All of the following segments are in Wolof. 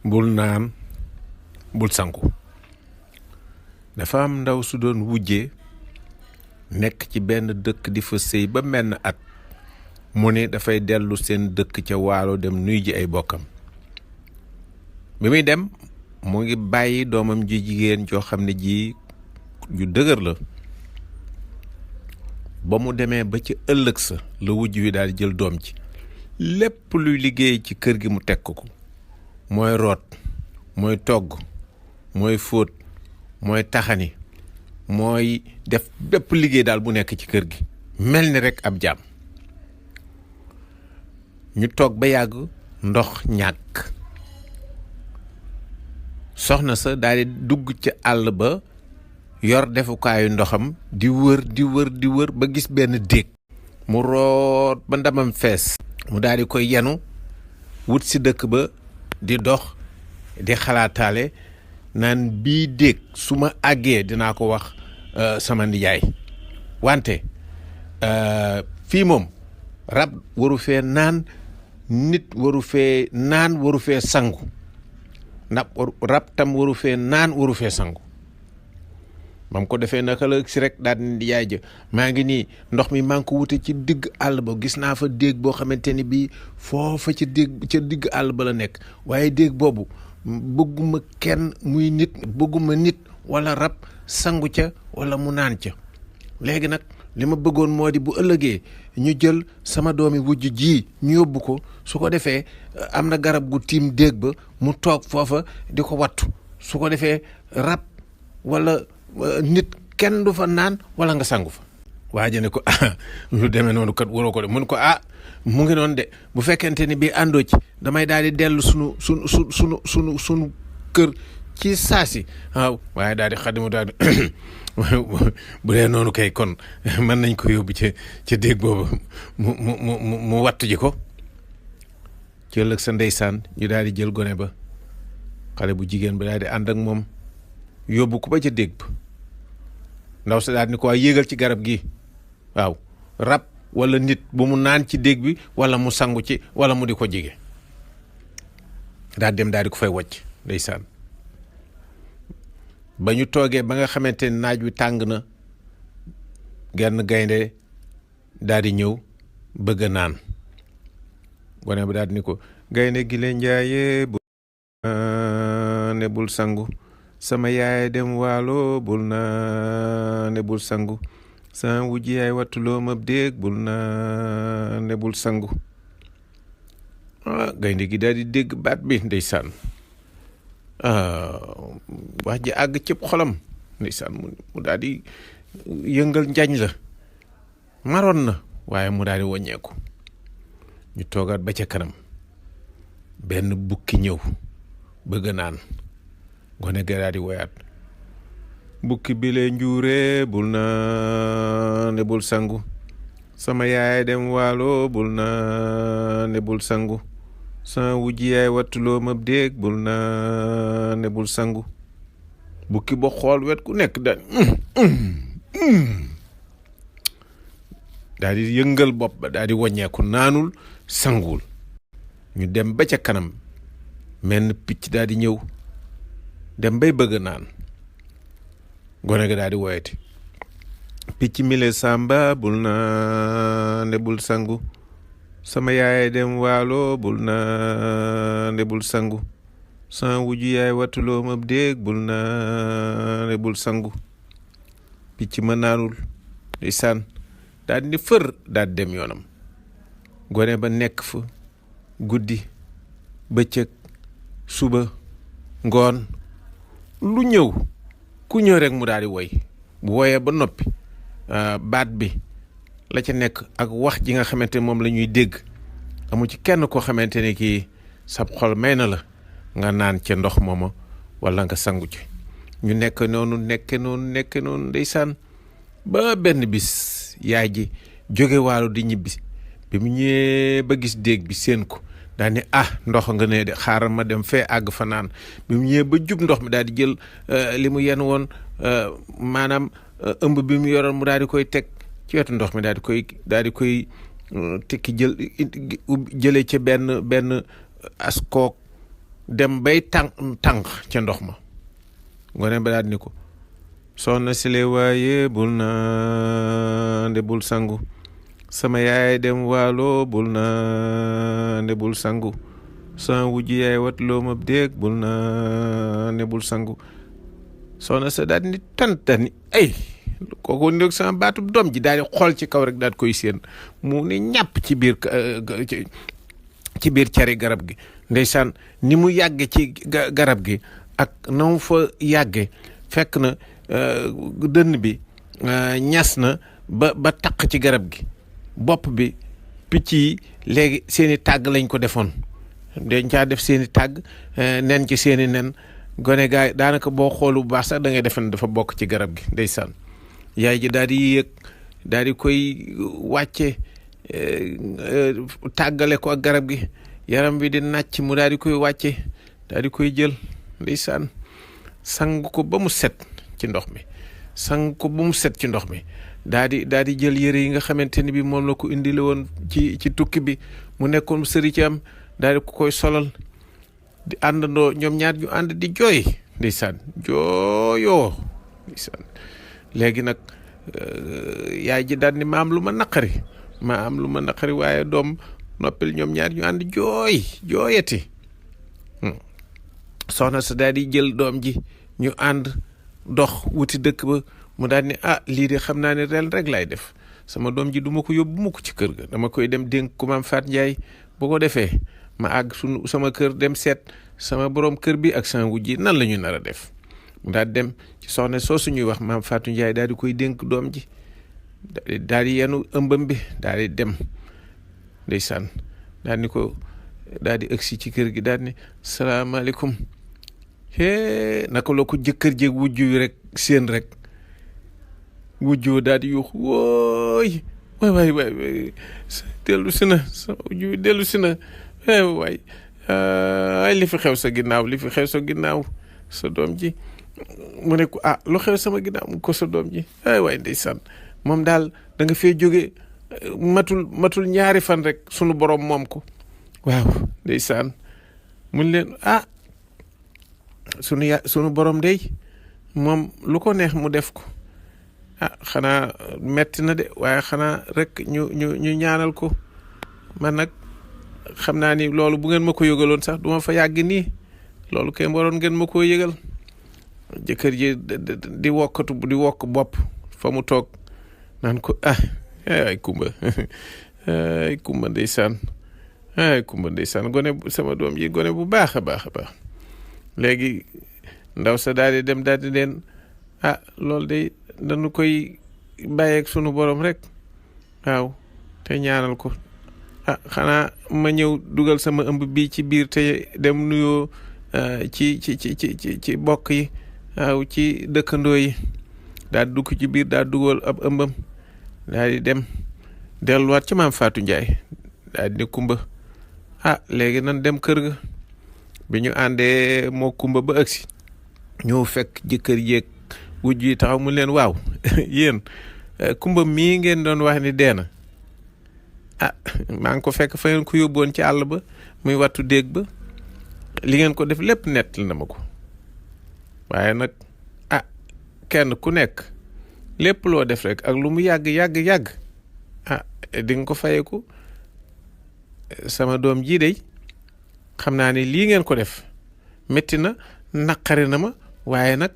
bul naan bul sangu. dafa am ndaw su doon wujjee nekk ci benn dëkk di fa sëy ba menn at mu ne dafay dellu seen dëkk ca waalo dem nuy ji ay bokkam. bi muy dem mu ngi bàyyi doomam ji jigéen joo xam ne ji ju dëgër la. ba mu demee ba ci ëllëg sa la wujj wi daal di jël doom ci lépp luy liggéey ci kër gi mu teg ko mooy root mooy togg mooy fóot mooy taxani mooy def bépp liggéey daal bu nekk ci kër gi mel ni rek ab jaam. ñu toog ba yàgg ndox ñàkk soxna sa daal di dugg ci àll ba yor defukaayu ndoxam di wër ba gis benn déeg mu root ba ndamam fees mu daal di koy yenu wut si dëkk ba di dox di xalaataale naan bii déeg su ma àggee dinaa ko wax sama nijaay wante fii moom rab waru fee naan nit waru fee naan waru fee sangu ndax rab tam waru fee naan waru fee sangu. mam ko defee naka la si rek daal di yaay ja maa ngi nii ndox mi maa ngi ko wute ci digg àll ba gis naa fa déeg boo xamante ni bii foofa ca digg àll ba la nekk waaye déeg boobu bëgguma kenn muy nit bëgguma nit wala rab sangu ca wala mu naan ca. léegi nag li ma bëggoon moo di bu ëllëgee ñu jël sama doomi wujj ji ñu yóbbu ko su ko defee am na garab gu tiim déeg ba mu toog foofa di ko wattu su ko defee rab wala nit kenn du fa naan wala nga sangu fa. waaja ne ko lu demee noonu kat waroo ko de mun ko mu ngi noonu de bu fekkente ni bii àndoo ci damay daal di dellu sunu kër ci saasi waaw waaye daal di xadimu daal di bu dee noonu kay kon mën nañ ko yóbbu ca déeg boobu mu wattu ji ko. ci ëllëg sa ndeysaan ñu daal di jël gone ba xale bu jigéen ba daal di ànd ak moom yóbbu ko ba ca déeg ba. ndaw sa daal ni ko yéegal ci garab gi waaw rab wala nit bu mu naan ci déeg bi wala mu sangu ci wala mu di ko jige. daal dem daal di ko fay wàcc ndeysaan. ba ñu toogee ba nga xamante ne naaj wi tàng na genn gaynde daal di ñëw bëgg a naan gone ba daal di ni ko gaynde gi leen njaaye bu ne bul sangu sama yaay dem waalo bul na ne bul sangu sama wujj yaay wattuloo ma déeg bul na ne bul sangu. gaynde gi daal di dégg baat bi ndeysaan wax ji àgg cëpp xolam ndeysaan mu daal di yëngal njañ la maroon na waaye mu daal di wàññeeku. ñu toogaat ba ca kanam benn bukki ñëw bëgg naan gone ga daal di woyaat bukki bi lee njuure bul na ne bul sangu sama yaay dem waalo bul na ne bul sangu sama wujj yaay wattuloo ma déeg bul na ne bul sangu. bukki ba xool wet ku nekk daal di yëngal bopp ba daal di wàññeeku naanul sanguwul. ñu dem ba ca kanam menn picc daal di ñëw dem bay bëgg naan gone ga daal di woyati picc mi le sàmba bul na ne bul sangu sama yaay dem waalo bul na ne bul sangu sama wujju yaay wattuloo ma déeg bul na ne bul sangu. picc ma naanul ndeysaan daal di fër daal dem yoonam. gone ba nekk fa guddi bëccëg suba ngoon lu ñëw ku ñëw rek mu daal di woy bu woyee ba noppi baat bi la ca nekk ak wax ji nga xamante moom la ñuy dégg amu ci kenn koo xamante ne kii sab xol may na la nga naan ca ndox mooma wala nga sangu ci. ñu nekk noonu ndeysaan ba benn bis yaay ji jóge waalo di ñibbi bi mu ñëwee ba gis déeg bi seen ko daal ni ndox nga ne de xaaral ma dem fee àgg fa naan. bi mu ñëwee ba jub ndox mi daal di jël li mu yen woon maanaam ëmb bi mu yoroon mu daal di koy teg ci wetu ndox mi daal di koy tekki jëlee ca benn askook dem bay tànq ca ndox ma. gone ba daal ni ko soxna sile waaye bul naan de bul sangu, sama yaay dem waalo bul naan de bul sangu, sama wujj yaay wat loo ma déeg bul naan de bul sangu. soxna sa daal ni daal ni ay kooku ndég sama baatub doom ji daal di xool ci kaw rek daal koy séen mu ne ñàpp ci biir cari garab gi. ndeysaan ni mu yàgge ci garab gi ak na mu fa yàgge fekk na dënn bi ñas na ba taq ci garab gi. bopp bi picc yi léegi seeni tàgg lañ ko defoon, dañ caa def seeni tàgg nen ci seeni nen. gone gaay daanaka boo xoolu bu baax sax da ngay defe ne dafa bokk ci garab gi. ndeysaan yaay ji daal di yéeg daal di koy wàcce tàggale ko ak garab gi, yaram bi di nàcc mu daal di koy wàcce daal di koy jël. ndeysaan sang ko ba mu set ci ndox mi, sang ko ba mu set ci ndox mi. daal di jël yére yi nga xamante ni bi moom la ko indile woon ci tukki bi mu nekkoon sëri ci am daal di ko koy solal, di àndandoo ñoom ñaar ñu ànd di jooy. ndeysaan jooyoo. ndeysaan léegi nag yaay ji daal ni ma am lu ma naqari waaye doom noppil. ñoom ñaar ñu ànd jooyati. soxna sa daal di jël doom ji ñu ànd dox wuti dëkk ba. mu daal ni lii de xam naa ne ren rek laay def, sama doom ji duma ko yóbbu mukk ci kër ga, dama koy dem dénk ku maam Faat Njaay. bu ko defee ma àgg sama kër dem seet sama borom kër bi ak sama wujj nan la ñu nar a def. mu daal dem ci soxna soosu ñuy wax maam Faatu Njaay daal di koy dénk doom ji, daal di yenu ëmbam bi daal di dem. ndeysaan daal ni ko daal di ëgsi ci kër gi daal ni salaamaaleykum. naka la ko jëkkër jéeg wujj wi rek seen rek wujjoo daal di yuux wooy waay dellu si na sama wujju wi dellu si na waay li fi xew sa ginnaaw sa doom ji. mu ne ko lu xew sama ginnaaw mu ko sa doom ji waay ndeysaan moom daal da nga fee jóge matul ñaari fan rek sunu borom moom ko. waaw ndeysaan mun leen sunu borom dey moom lu ko neex mu def ko. xanaa metti na de waaye xanaa rek ñu ñaanal ko. man nag xam naa ni loolu bu ngeen ma ko yëgaloon sax duma fa yàgg nii, loolu kay waroon ngeen ma koo yëgal. jëkkër ji di wokk bopp fa mu toog naan ko ay kumba ay kumba ndeysaan gone sama doom ji gone bu baax a baax. léegi ndaw sa daal di dem daal di leen loolu de dañu koy bàyyeeg sunu borom rek. waaw te ñaanal ko. xanaa ma ñëw dugal sama ëmb bi ci biir te dem nuyoo ci bokk yi. waaw ci dëkkandoo yi. daal dugg ci biir daal dugal ab ëmbam daal di dem delluwaat ci maam Faatu Njaay daal di ne kumba léegi nan dem kër ga. bi ñu àndee moo kumba ba agsi ñëw fekk jëkkër jéeg wujj yi taxaw mu leen waaw yéen kumba mii ngeen doon wax ni dee na maa ngi ko fekk fa ngeen ko yóbboon ci àll ba muy wattu déeg ba, li ngeen ko def lépp nett na ma ko. waaye nag kenn ku nekk lépp loo def rek ak lu mu yàgg di nga ko fayeku. sama doom jii de xam naa ne lii ngeen ko def métti na naqari na ma, waaye nag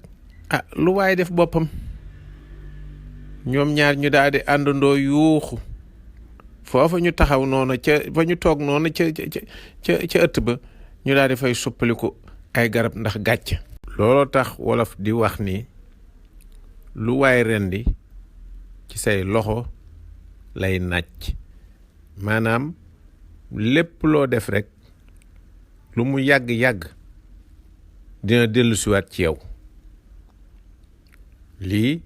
lu waaye def boppam. ñoom ñaar ñu daal di àndandoo yuuxu foofa ñu taxaw noonu fa ñu toog noonu ca ëtt ba ñu daal di fay suppaliku ay garab ndax gàcc. looloo tax wolof di wax ni lu waay rendi ci say loxo lay nàcc. maanaam lépp loo def rek lu mu yàgg dina dellusiwaat ci yow. lii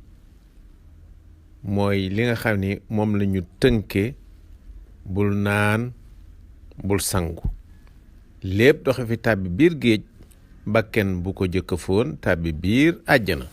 mooy li nga xam ni moom la ñu tënkee bul naan bul sangu. lépp doxe fi tàbbi biir géej bakken bu ko jëkka foon tàbbi biir àjjana.